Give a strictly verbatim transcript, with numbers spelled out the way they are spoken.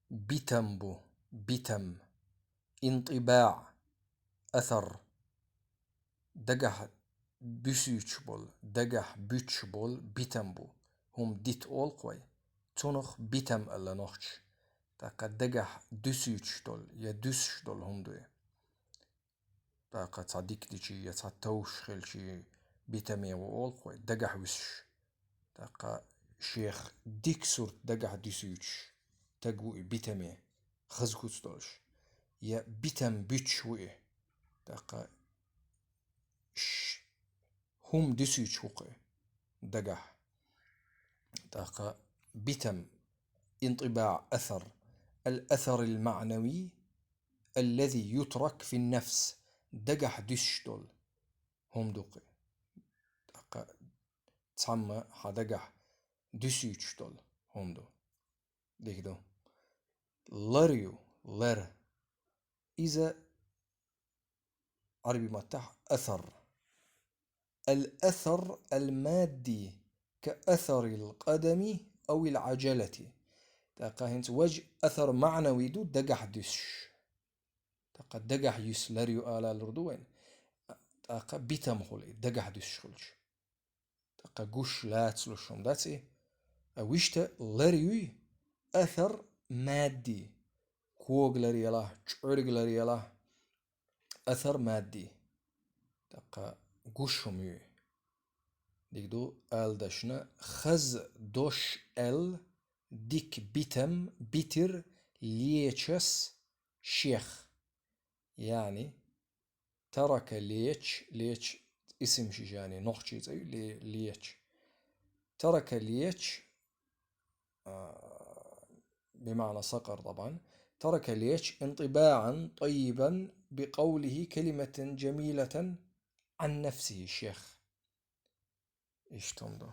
битам бу, битам. انطباع, أثر. Дагахь дуьсуьйтуш болу, дагахь буьтуш болу битам бу. ХӀума дита олу-кх вай. Цунах битам аьлла нохчаша. ТӀаккха дагахь дуьсуьйтуш долу я дуьсуш долу хӀума ду и. ТӀаккха цхьа дика дичи я цхьа товш хилчи битаме ву олу-кх вай, дагахь вуьсуш. ТӀаккха шех дика сурт дагахь дуьсуьйтуш стаг ву и битаме, хаза куц долуш. Я битам буьтуш ву и. ТӀаккха ш-, хӀума дуьсуьйтуш ву-кх и дагахь. ТӀаккха битам, انطباع, أثر. الأثر المعنوي الذي يترك في النفس, дагахь дуьсуш долу хӀума ду-кх и. ТӀаккха цхьамма хьан дагахь дуьсуьйтуш долу хӀума ду. Дика ду. Лар ю, лар. Иза Ӏараби маттахь أثر. الأثر المادي كأثر القدم أو العجلة. ТӀаккха хӀинца важа أثر معنوي ду, дагахь дуьсуш. ТӀаккха дагахь юьсу лар ю алалур ду вайна. ТӀаккха битам хуьлу и, дагахь дуьсуш хуьлуш. ТӀаккха гуш лацалуш хӀума дац и. А вуьшта лар юй أثر مادي. Кога лар елахь, чкъуьрг лар елахь, أثر مادي. ТӀаккха гуш хӀума юй. Дика ду, ала дашна, хаза дош аьлла, дика битам битира лечас шех. Яъни, ترك леч, леч исм шишани, нохчийн цӀе ю ле-, леч. ترك леч, а, بمعنى صقر طبعا. ترك леч انطباعا طيبا بقوله كلمة جميلة عن نفسه, шех. Иштта хӀума ду.